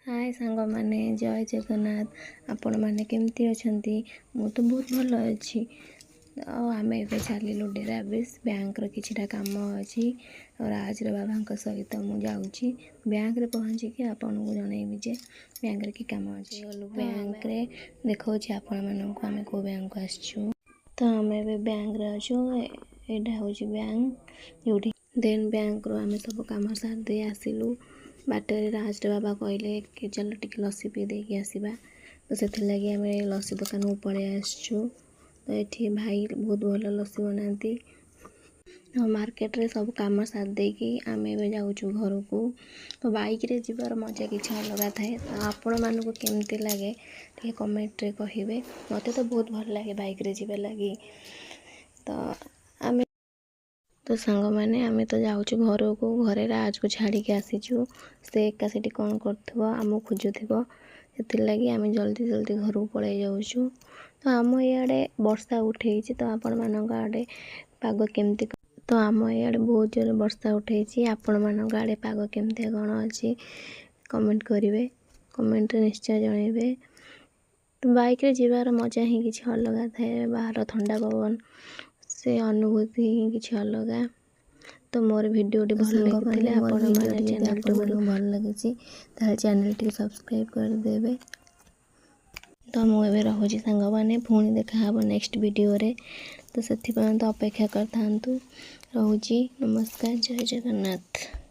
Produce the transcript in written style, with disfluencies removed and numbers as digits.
ହାଏ ସାଙ୍ଗମାନେ, ଜୟ ଜଗନ୍ନାଥ। ଆପଣମାନେ କେମିତି ଅଛନ୍ତି? ମୁଁ ତ ବହୁତ ଭଲ ଅଛି। ଆଉ ଆମେ ଏବେ ଚାଲିଲୁ ଡେରାବିଶ, ବ୍ୟାଙ୍କର କିଛିଟା କାମ ଅଛି। ଆଉ ରାଜର ବାବାଙ୍କ ସହିତ ମୁଁ ଯାଉଛି। ବ୍ୟାଙ୍କରେ ପହଞ୍ଚିକି ଆପଣଙ୍କୁ ଜଣେଇବି ଯେ ବ୍ୟାଙ୍କରେ କି କାମ ଅଛି। ଗଲୁ ବ୍ୟାଙ୍କରେ, ଦେଖାଉଛି ଆପଣମାନଙ୍କୁ ଆମେ କେଉଁ ବ୍ୟାଙ୍କକୁ ଆସିଛୁ। ତ ଆମେ ଏବେ ବ୍ୟାଙ୍କରେ ଅଛୁ। ଏଇଟା ହେଉଛି ବ୍ୟାଙ୍କ ଯେଉଁଠି। ଦେନ୍ ବ୍ୟାଙ୍କରୁ ଆମେ ସବୁ କାମ ସାରି ଦେଇ ଆସିଲୁ। ବାଟରେ ରାଜର ବାବା କହିଲେ କି ଚାଲ ଟିକେ ଲସି ପିଇ ଦେଇକି ଆସିବା। ତ ସେଥିଲାଗି ଆମେ ଲସି ଦୋକାନକୁ ପଳେଇ ଆସିଛୁ। ତ ଏଠି ଭାଇ ବହୁତ ଭଲ ଲସି ବନାନ୍ତି। ଆଉ ମାର୍କେଟରେ ସବୁ କାମ ସାରି ଦେଇକି ଆମେ ଏବେ ଯାଉଛୁ ଘରକୁ। ତ ବାଇକ୍ରେ ଯିବାର ମଜା କିଛି ଅଲଗା ଥାଏ। ତ ଆପଣମାନଙ୍କୁ କେମିତି ଲାଗେ, ଟିକେ କମେଣ୍ଟରେ କହିବେ। ମୋତେ ତ ବହୁତ ଭଲ ଲାଗେ ବାଇକ୍ରେ ଯିବା ଲାଗି। ତ ଆମେ ତ ସାଙ୍ଗମାନେ, ଆମେ ତ ଯାଉଛୁ ଘରକୁ। ଘରେ ରାଜକୁ ଛାଡ଼ିକି ଆସିଛୁ। ସେ ଏକା ସେଠି କ'ଣ କରୁଥିବ, ଆମକୁ ଖୋଜୁଥିବ। ସେଥିଲାଗି ଆମେ ଜଲ୍ଦି ଜଲ୍ଦି ଘରକୁ ପଳେଇ ଯାଉଛୁ। ତ ଆମ ଇଆଡ଼େ ବର୍ଷା ଉଠେଇଛି। ତ ଆପଣମାନଙ୍କ ଆଡ଼େ ପାଗ କେମିତି? ତ ଆମ ଇଆଡ଼େ ବହୁତ ଜୋରେ ବର୍ଷା ଉଠେଇଛି। ଆପଣମାନଙ୍କ ଆଡ଼େ ପାଗ କେମିତି କ'ଣ ଅଛି, କମେଣ୍ଟ କରିବେ। କମେଣ୍ଟରେ ନିଶ୍ଚୟ ଜଣେଇବେ। ତ ବାଇକ୍ରେ ଯିବାର ମଜା ହିଁ କିଛି ଅଲଗା ଥାଏ। ବାହାର ଥଣ୍ଡା ପବନ, ସେ ଅନୁଭୂତି ହିଁ କିଛି ଅଲଗା। ତ ମୋର ଭିଡ଼ିଓଟି ତ ଭଲ ସାଙ୍ଗମାନେ, ଲାଗିଥିଲେ ମୋର ଆପଣମାନେ ଭିଡ଼ିଓଟି ଯଦି ଚ୍ୟାନେଲଟିକୁ ଆପଣମାନଙ୍କୁ ଭଲ ଲାଗିଛି, ତାହେଲେ ଚ୍ୟାନେଲଟିକୁ ସବସ୍କ୍ରାଇବ୍ କରିଦେବେ। ତ ମୁଁ ଏବେ ରହୁଛି ସାଙ୍ଗମାନେ। ପୁଣି ଦେଖାହେବ ନେକ୍ସଟ ଭିଡ଼ିଓରେ। ତ ସେଥିପାଇଁ ତ ଅପେକ୍ଷା କରିଥାନ୍ତୁ। ରହୁଛି, ନମସ୍କାର, ଜୟ ଜଗନ୍ନାଥ।